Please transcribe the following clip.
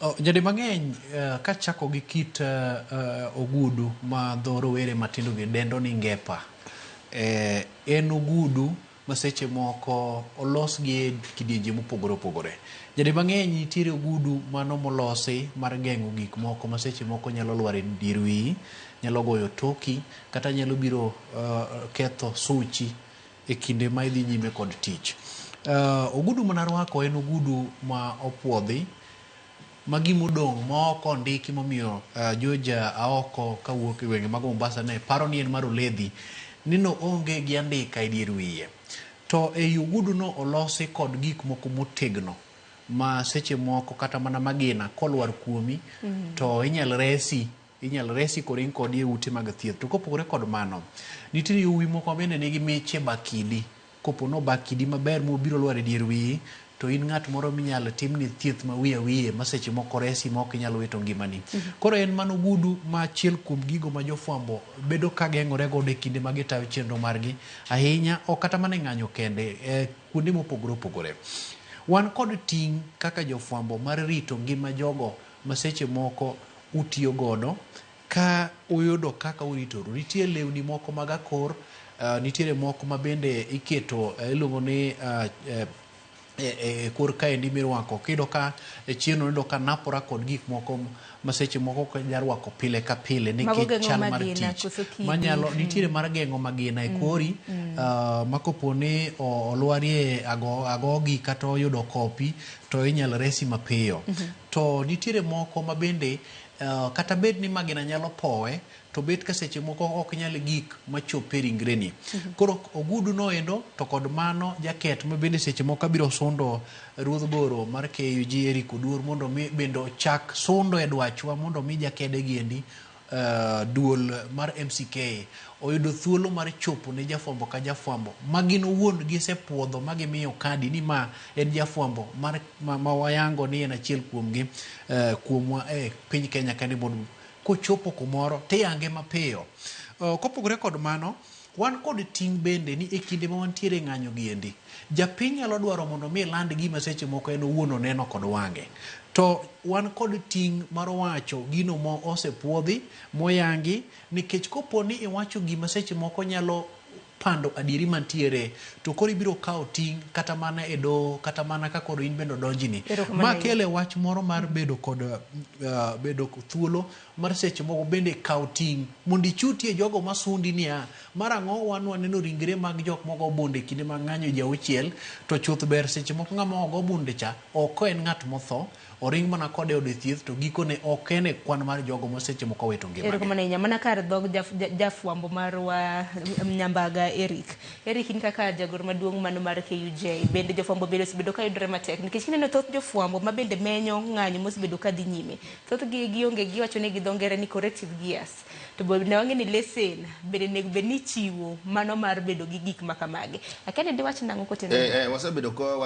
Oh, jadi mang'eny kachako gi kit ogudu ma dho rowere matindo gi dendo ni ngepa. En ogudu ma seche moko olos gi e kidienje mopogore opogore. Jadi mang'eny nitiere ogudu mano molosi mar geng'o gik moko ma seche moko nyalo lwar e dier wiyi, nyalo goyo toki, kata nyalo biro ketho suchi e kinde ma idhi nyime kod tich. Ogudu manarwako en ogudu ma opuodhi ma gimodong' ma ok ondiki momiyo George Aoko kawuok e gwenge mag Mombasa ne paro ni en mar Oledhi ni no onge gi andika e dier wiye. To ei ogudu no olosi kod gik moko motegno ma seche moko kata mana magina kolwar kuomi to inyal resi inyal resi koring kodi e ute mag thieth. To kopogore kod mano, nitiere yowuoyi moko bende nigi miche bakidi. Kopo no bakidi maber mobiro lwar e dier wiyi, to in ng'at moro minyalo timni thieth ma wiye wiye ma seche moko resi ma ok inyal wito ngimani. Koro en mano ogudu ma achiel kuom gigo ma jofwambo bedo ka geng'ore godo e kinde ma gitayo chenro margi ahinya, ok kata mana e ng'anyo kende, e kuonde mopogore opogore. Wan kod ting' kaka jofwambo mar rito ngima jogo ma seche moko utiyo godo ka uyudo kaka uritoru. Nitie lewni moko mag akor, nitiere moko ma bende iketo iluongo ni e kor kaendi mirwako. Kiyudo ka e chien iyudo ka napora kod gik moko ma seche moko ok inyal rwako pile ka pile Mago nikech geng'o chal mar magina tich. koso kidi? Manyalo nitiere mar geng'o magina e kori ma kopo ni olwarie agogi kata oyudo kopi to inyalo resi mapiyo. To nitiere moko ma bende kata bed ni magina nyalo powe to bet ka seche moko ok nyal gik machop e ringreni. Koro ogudu no endo to kod mano jaket ma bende seche moko abiro sundo ruodh goro mar KUG Eric Oduor mondo mi bende ochak sundo e dwachwa mondo mi jakede giendi duol mar MCK oyudo thuolo mar chopo ne jafwambo ka jafwambo ma gin owuon gisepuodho ma gimiyo kadi ni ma en jafwambo mar ma wayango ni en achiel kuomgi kuomwa e piny Kenya ka ni mondo kochopo kumoro tiyange mapiyo. Kopogore kod mano, wan kod ting' bende ni e kinde ma wantiere e ng'anyo giendi, japiny nyalo dwaro mondo mi land gima seche moko en owuon oneno kod wang'e. To wan kod ting' mar wacho gino mo osepuodhi, moyangi, nikech kopo ni iwacho gima seche moko nyalo pando adieri mantiere, to koro ibiro kawo ting' kata mana e doho, kata mana ka koro in bende odonjni. Erokamano Ma ahinya. kele wach moro mar bedo kod bedo thuolo mar seche moko bende kawo ting' mondo ichutie jogo masundi niya, mar ang'o wan waneno ringre mag jok mogo bunde kinde mag ng'anyo ji auchiel, to chuth ber seche moko ng'ama ogo bunde cha ok en ng'at motho, oring mana kode e od thieth to gikone ok en e kwan mar jogo ma seche moko owito ngimagi. Erokamano ahinya. Mana kar dhog jafwambo marwa Nyambaga Eric. Eric, in kaka jagoro maduong' mano mar KUJ, bende jofwambo bende osebedo ka yudore matek nikech kineno thoth jofwambo ma bende menyo ng'anyo mosebedo ka dhi nyime, thothgi gionge giwacho ni gi dho ngere ni corrective gears. To bende wang'e ni lesen bende onego bed ni ichiwo mano mar bedo gi gik ma kamagi. Akia ni diwach nang'o kotenore? Wasebedo ka wang'iyo